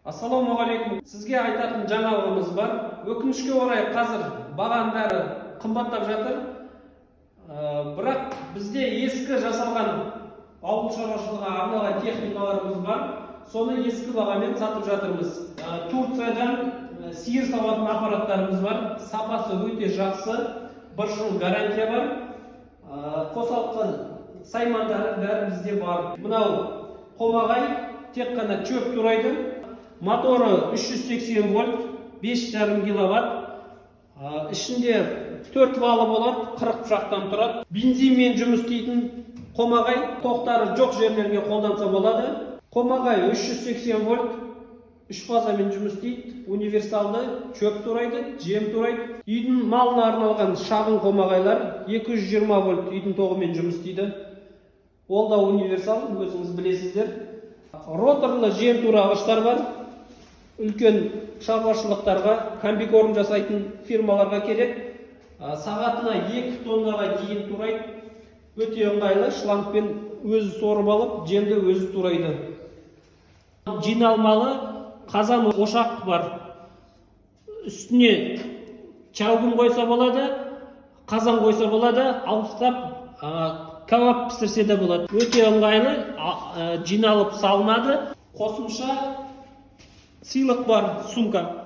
Ассалаумағалейкум! Сізге айтатын жаңалығымыз бар. Өкінішке орай, қазір бағаның бәрі қымбаттап жатыр. Бірақ бізде ескі жасалған ауыл шаруашылығына арналған техникаларымыз бар, соны ескі бағамен сатып жатырмыз. Турциядан сиыр сауатын аппараттарымыз бар, сапасы өте жақсы, бір жыл гарантия бар. Қосалқы саймандары бәрі бізде бар. Мынау қомағай, тек қана шөп турайды. Моторы 380 вольт, 5,5 киловатт. Ішінде төрт валы болады, 40 пышақтан тұрады. Бензинмен жұмыс істейтін қомағай, тоқтары жоқ жерлерге қолданса болады. Қомағай 380 вольт, үш фазамен жұмыс істейді, универсалды, шөп турайды, жем турайды. Үйдің малына арналған шағын қомағайлар 220 вольт үйдің тоғымен жұмыс істейді, ол да универсал, өзіңіз білесіздер. Роторлы жем турағыштар бар, үлкен шаруашылықтарға, комбикорм жасайтын фирмаларға керек. Сағатына 2 тоннаға дейін турайды, өте ыңғайлы, шлангпен өзі сорып алып, жемді өзі турайды. Жиналмалы қазан ошақ бар, үстіне чәугін қойса болады, қазан қойса болады, алыстап кәуап пісірсе де болады, өте ыңғайлы, жиналып салынады. Қосымша сыйлық бар, сумка.